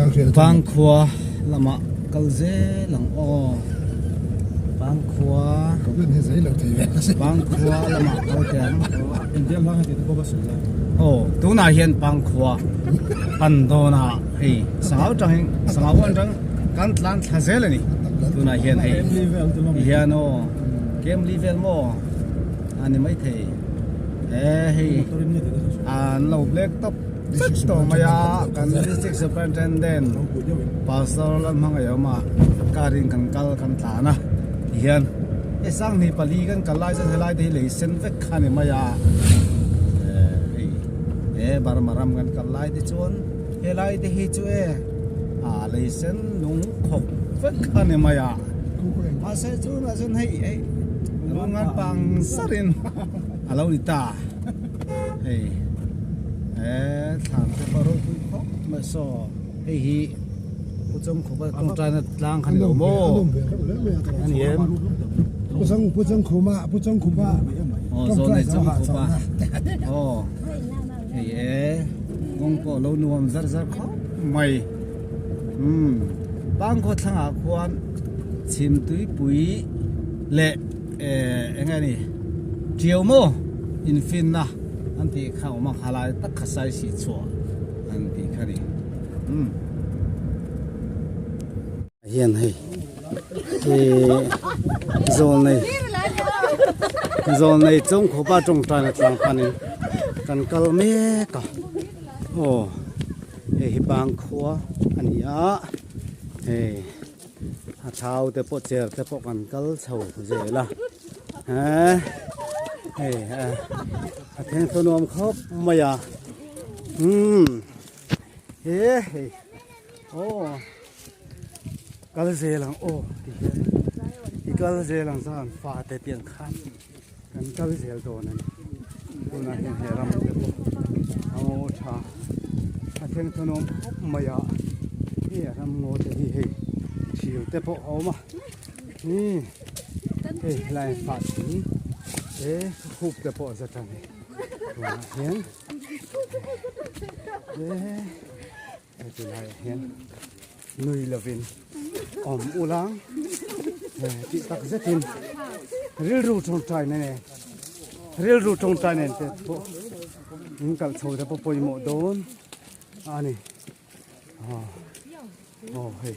Pangkhua lamah kal zel ang aw Pangkhua Pangkhua lamah kal teh ang aw tunah hian Pangkhua pan dawn a hei sangau tangin sangau atang kan tlan thla zel a ni tunah hian hei hian aw Kemli vel maw a ni maithei he hei an lo black top vek tawh mai a kan district superintendent pastor Lalhmangaih awm a car in kan kal kan tlan a tihian hei sanghnih pali kan kal lai chuan helai te hi lei sen vek kha a ni mai a hei he Burma ram kan kal lai te chuan helai te hi chu e ah lei sen lung khawk vek kha a ni mai a mahse chunah chuan hei hei lunga pang zarin a lo ni ta. Hei he thlam te pawh ropui khawp mai saw hei hi pu chawngkhupa tawngtaina tlang kha ni lo maw a ni em pu chawngkhuma pu chawngkhupa aw zawnei chawngkhupa aw hei e kawng pawh lo nuam zar zar khawp mai umm pangkhaw thlangah khuan chhimtuipui leh. Eh eng nge ni Tiau maw infinna an tih kha awm a kha lai tak kha sai si chhuah an tih kha ni umm hian hei eh zawl nei zawl nei chung khawpa tawngtai na tlang panin kan kal mek a aw hei hi Pangkhua a ni a hei. A thau te pawh chair te pawh kan kal chho zel a eh hei a thengthaw nuam khawp mai a umm he hei aw kal zel ang aw ti hian i kal zel ang chuan fa te pian khan kan kal zel dawn a ni tunah hian he ram te pawh a ngaw tha a thengthaw nuam khawp mai a hei a ram ngaw te hi hei thir te pawh a awm a umm hei helai fah thing te khup te pawh a za tan a ni tunah hian eh heti laiah hian nui lovin awm ula tih tak zetin rilru tawngtai nen rilru tawngtai nen te pawh in kalh chho te pawh pawimawh dawn a ni aw hei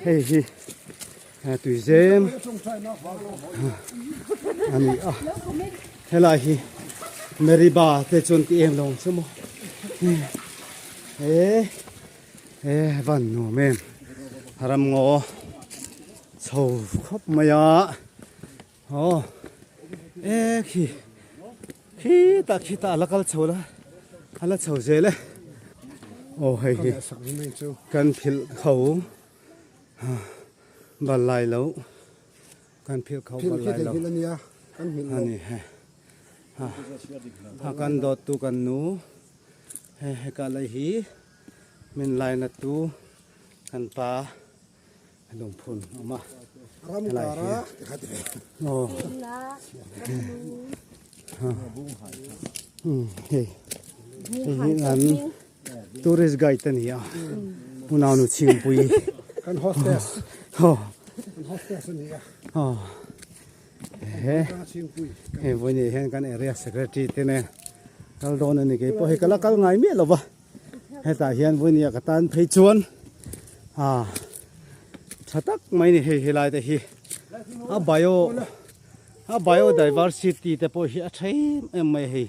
hei hi tuizem a ni a helai hi Meriba te chuan ti em lo ang chu maw he. He van nuam em ram ngaw chho khawp mai a aw e khi khitah khitah a la kal chho la a la chho zel e aw hei hi kan philh kho bal lai lo kan philh kho bal lai lo a ni he a kan dawt tu kan nu he heka lai hi. Min laina tu kan pa lungphun a awm a helai hi aw hei hei hi an tourist guide a ni a unaunu chhingpui kan hostess aw kan hostess a ni a aw he hei vawiin ah hian kan area secretary te nen kal dawn a ni keipawh hei ka la kal ngai miah lo va. Hetah hian vawinia ka tan phei chuan ah tha tak mai ni hei helai te hi a bio a biodiversity te pawh hi a tha em em mai hei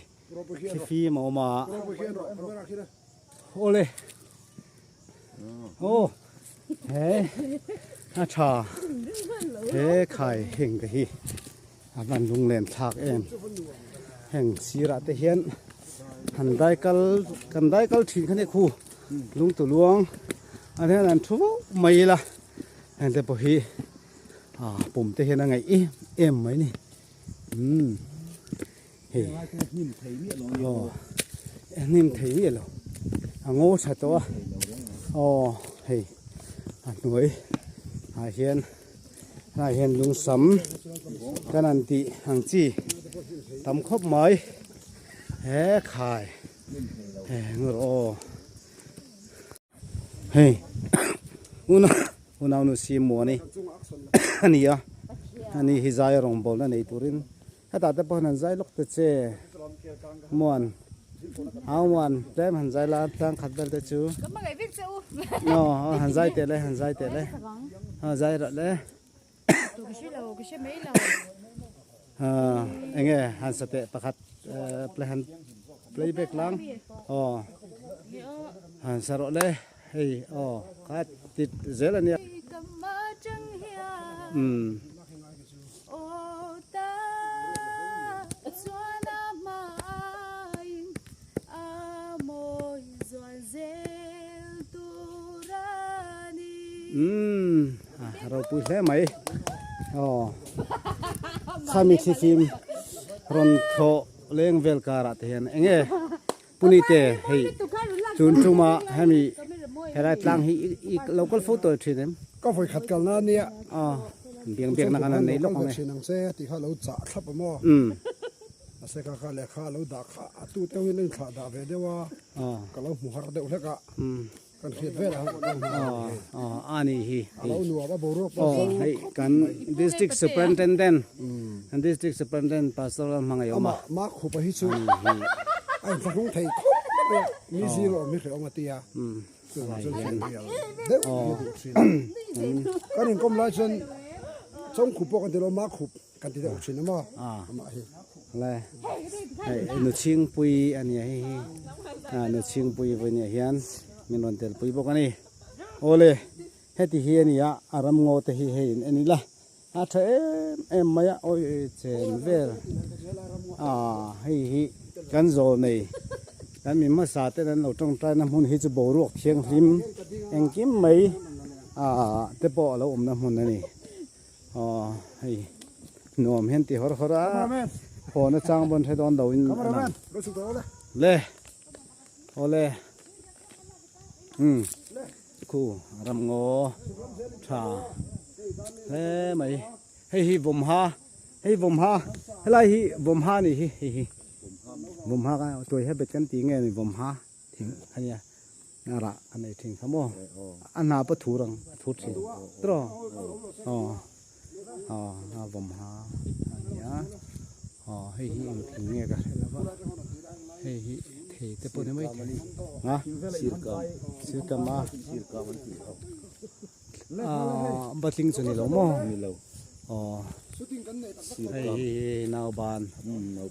thifim a awm a awle aw he a tha he khai heng te hi A van lunglen thlak em heng sirah te hian han dai kal kan dai kal thin kha nia khu lung tu luang an hian an thu vauh mai ila heng te pawh hi ah pum te hian a ngaih em em mai ni umm hei aw hnim thei miah lo a ngaw tha tawh a aw hei a hnuai ah hian. Hnaiah hian lungsam kan han tih ang chi tam khawp mai he khai he ngur aw. Hei una unaunu si muani a ni a ani hi zai rawngbawlna nei turin hetah te pawh hian an zai lawk ta che muan au muan tlem han zai la tlang khat vel te chu aw han zai teh le han zai teh le zai rawh le. Enge han sa teh pakhat play han playback lang aw han sa rawh le hei aw kha ti zel ania umm. Umm a ropui hle mai aw khami thifim rawn thaw leng vel karah te hian eng nge puni te hei tun tuma hemi helai tlang hi i lo kal fo tawh thin em ka vawi khat kal na ania aw biang biak na kan an nei lawk ang e thin ang che tih kha lo chah thlap a maw a se kha kha lehkha lo dah kha a tu te ho in thlah dah ve deuh a ka lo hmu har deuh hlek a. Kan hriat vel ang a ni hi. A lo nuam a boruak pawh zo hei kan district superintendent kan district superintendent pastor a hmangaih awm a. Amah mak khupa hi chu a inthlahrung thei khawp mai a, mi zing awm hi hrehawm a ti a, chuvang chuan hriat hi a lo deuh hi a duh thin a. Kan inkawm lai chuan chawngkhup pawh kan ti lo, mak khup kan ti deuh thin a maw amah hi. Le hei nu chhingpui a nia hei hi ah nu chhingpui vawi nia hian min rawn tel pui bawk a ni awle heti hi a nia a ram ngaw te hi hei in en ila a tha em em mai a awi chen vel ah hei hi kan zawl nei kan mi hmasa ten an lo tawngtai na hmun hi chu boruak thianghlim engkim mai ah te pawh a lo awmna hmun a ni. Aw hei nuam hian ti hawr hawr a hawn achang pawn hre dawn lo in a lang le awle umm khu ram ngaw tha hle mai hei hi vawmha hei vawmha helai hi vawmha a nih hi hei hi vawmha tuai he bet kan tih nge ni vawmha thing a nia. A rah a nei thin kha maw? A hna pawh thur ang, a thur thin tawh aw aw a vawm ha a nia aw hei hi eng thing nge ka hre lo va hei hi thei te pawh ni mai thei a sirkam a ah batling chu ni lo maw aw hei hi nauban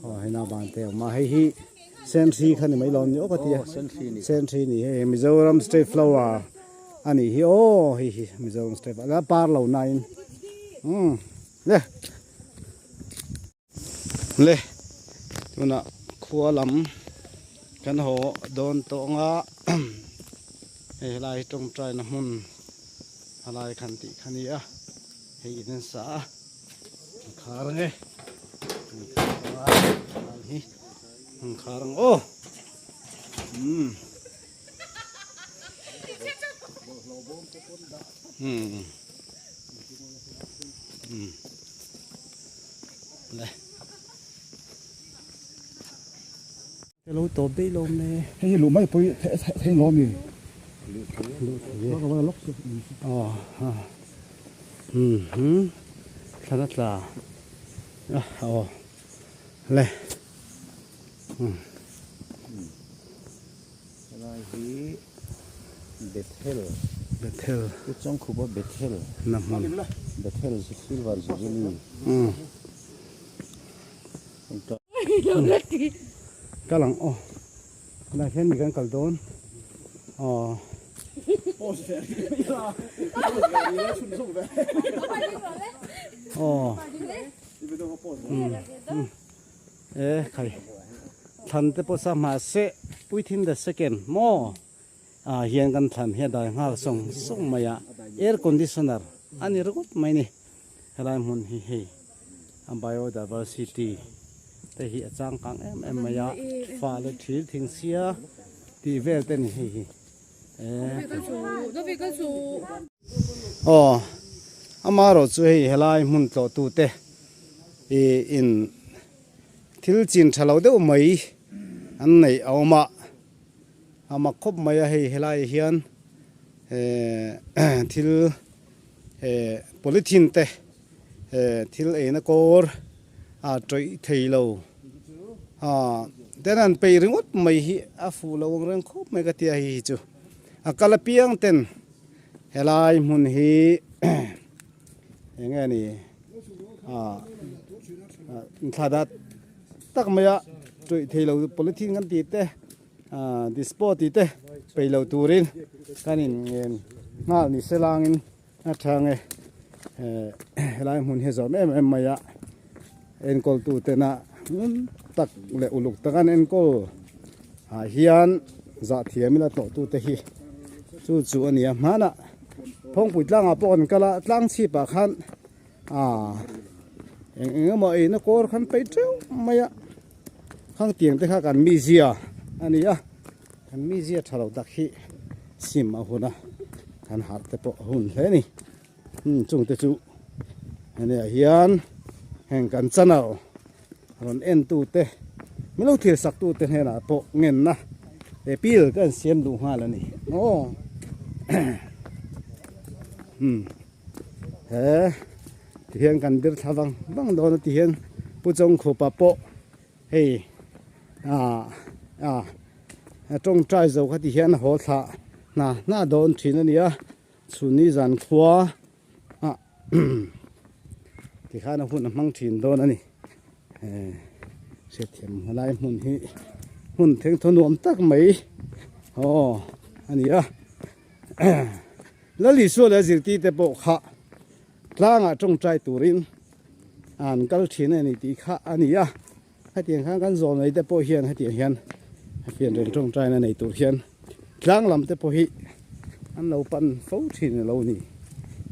aw hei nauban te a awm a hei hi. Senhri kha ni mai lo ni aw ka ti a Senhri ni hei Mizoram state flower a nih hi aw hei hi Mizoram state flower a par lo na in umm le le tunah khua lam kan haw dawn tawh ang a hei helai hi tawngtai na hmun helai khan tih kha ni a hei in an sa a. An khar ang e an khar ang hi an khar ang aw umm umm umm le lo tawp daih lo mai hei hi luh mai pawh hi thei lo ami luh thei e aw Thlan a tla a aw le Helai hi Bethel Bethel U Chawngkhupa Bethel na hmun Bethel Silver Jubilee Kal ang aw Helai hian mi kan kal dawn aw. Aw e khai thlan te pawh sa mahse within the second maw ah hian kan thlan hi a dai nghal sawng sawng mai a air conditioner a ni ringawt mai ni helai hmun hi hei a biodiversity te hi a changkang em em mai a fa leh thil thing sia tih vel te ni hei hi Aw amaherawh chu hei helai hmun tlawh tu te ih in thil chin tha lo deuh mai an neih a awm a a mak khawp mai a hei helai ah hian Eh thil eh polythene te eh thil eina kawr a tawih thei lo a ten an peih ringawt mai hi a fuh lo ang reng khawp mai ka tia hei hi chu a kal apiang ten helai hmun hi eng nge ni a thla dat tak maia tawih thei lo polythene kan tih te. Dispo tih te peih lo turin kan in ngen nghal ni se langin a tha nge helai hmun hi zawm em em mai a enkawl tu tena ngun tak leh uluk tak an enkawl ah hian zah thiam ila tlawh tu te hi chu chu a ni a hmanah phawngpui tlangah pawh kan kal a tlang chhip ah khan ah eng eng emaw eina kawr khan peih teuh mai a. Khang tiang te kha kan mizia a ni a, kan mizia tha lo tak hi sim a hun a, kan harh te pawh a hun hle a ni. Umm chung te chu heniah hian heng kan channel rawn en tu te min lo thil sak tu te hnenah pawh ngenna appeal ka an siam duh nghal a ni aw. Umm he tihian kan dir thla vang vang dawn a tihian Pu Chawngkhupa pawh hei ah ah tawngtai zo kha ti hian haw thlah hna hna dawn thin a ni a chhunni zan khua ah tikhan a hun a hmang thin dawn a ni eh hriatthiam helai hmun hi hmun thengthaw nuam tak mai aw a ni a Lalisua leh a zirtirte pawh kha tlangah tawngtai turin an kal thin a ni tih kha a ni a, hetiang khan kan zawl nei te pawh hian hetiang hian fian reng tawngtaina nei tur hian tlang lam te pawh hi an lo pan fo thin a lo ni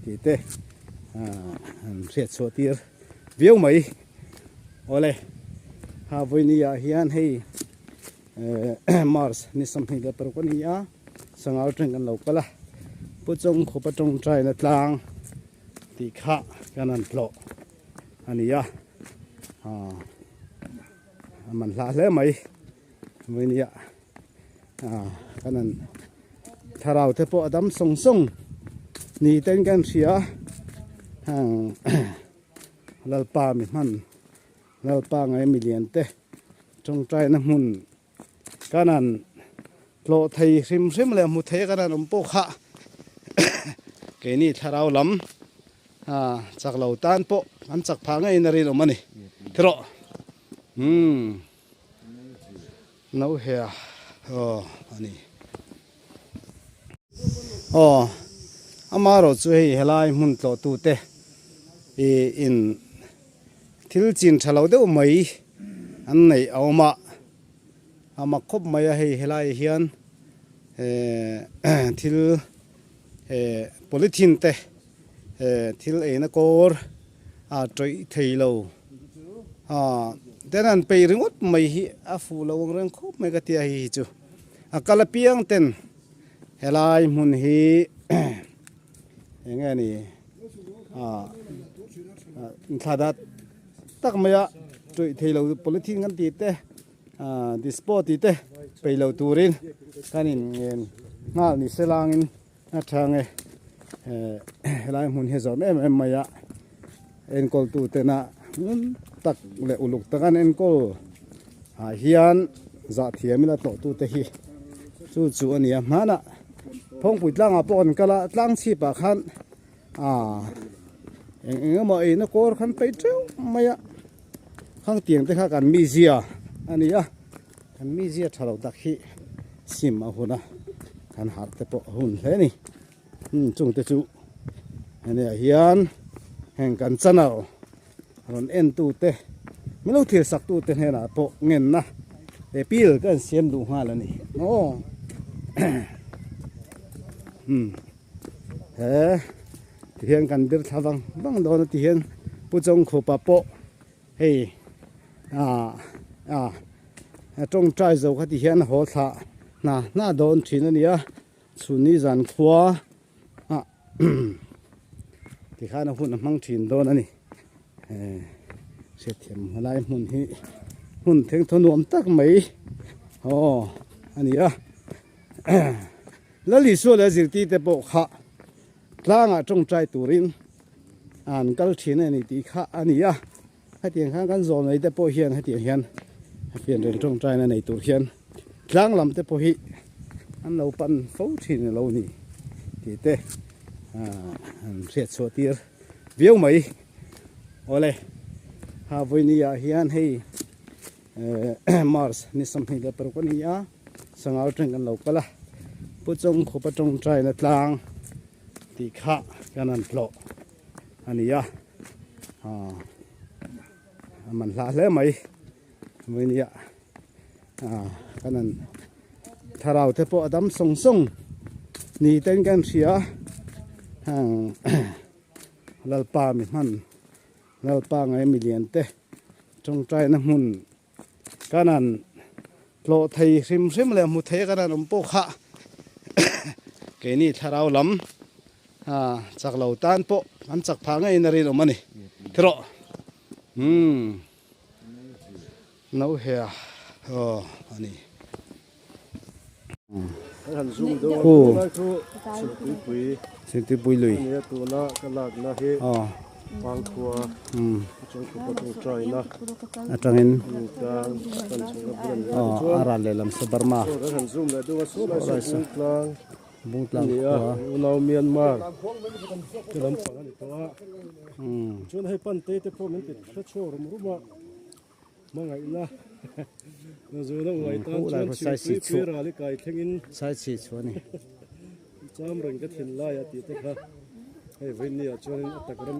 tih te ah an hriat chhuah tir viau mai. Awle ha vawiini ah hian hei eh March ni 26 a ni a sangal teng kan lo kal a Pu Chawngkhupa tawngtaina tlang tih kha kan han tlawh a ni a ah a man hlah hle mai vawinia ah kan han thlarau te pawh a dam sawng sawng ni ten kan hria heng lalpa mi hman lalpa ngai milian te tawngtaina hmun Kan han tlawh thei hrim hrim leh hmu thei a kan han awm pawh kha keini thlarau lam chak lo tan pawh an chak phah ngeiin a rinawm a ni tiraw umm no hea aw a ni aw amaherawh chu hei helai hmun tlawh tute ih in thil chin tha lo deuh mai. An neih a awm a, a mak khawp mai a hei helaiah hian eh thil eh polythene te eh thil eina kawr a tawih thei lo ah ten an peih ringawt mai hi a fuh lo ang reng khawp mai ka tia hei hi chu a kal apiang ten helai hmun hi eng nge ni ah thla dat. Tak mai a tawih thei lo polythene kan tih te ah dispo tih te peih lo turin kan in ngen nghal ni se langin a tha nge eh helai hmun hi a zawm em em mai a enkawl tu tena ngun tak leh uluk tak an enkawl ah hian zah thiam ila tlawh tu te hi chu chu a ni a hmanah phawngpui tlangah pawh kan kal a tlang chhip ah khan. Ah eng eng emaw eina kawr khan peih teuh mai a khang tiang te kha kan mizia a ni a kan mizia tha lo tak hi sim a hun a kan harh te pawh a hun hle a ni umm chung te chu heniah hian heng kan channel rawn en tu te min lo thil sak tu te hnenah pawh ngenna appeal ka an siam duh nghal a ni aw umm. He tihian kan dir thla vang vang dawn a tihian Pu Chawngkhupa pawh hei ah ah tawngtai zo kha tihian haw thlah hna hna dawn thin a ni a chhunni zan khua ah tikhan a hun a hmang thin dawn a ni eh hriatthiam helai hmun hi hmun thengthaw nuam tak mai aw a ni a. Lal Isua leh a zirtirte pawh kha tlangah tawngtai turin an kal thin a ni tih kha a ni a. Hetiang khan kan zawlnei te pawh hian hetiang hian pianrel tawngtaina nei tur hian tlang lam te pawh hi an lo pan fo thin a lo ni tih te an hriat chhuah tir viau mai. Awle ha vawiini ah hian hei March ni 26 a ni a, Sangal teng kan lo kal a, Pu Chawngkhupa tawngtaina tlang tih kha kan han tlawh. A ni a aaa a man hlah hle mai vawinia aaa kan han thlarau te pawh a dam sawng sawng ni ten kan hria heng lalpa mi hman lalpa ngai milian te tawngtaina hmun kan han tlawh thei hrim hrim leh hmu thei a kan han awm pawh kha keini thlarau lam ah chak lo tan pawh an chak phah ngeiin a rinawm a ni tiraw umm no hea aw a ni. Chhimtuipui lui atangin a ral lehlam saw Burma Bungtlang khua Hmangaihna zuna uai tan chuan chhimtui pui ral i kai thlengin sai chhi chu a ni. Cham reng ka thin lai a tih te kha hei vawiin ni ah chuanin a tak ram.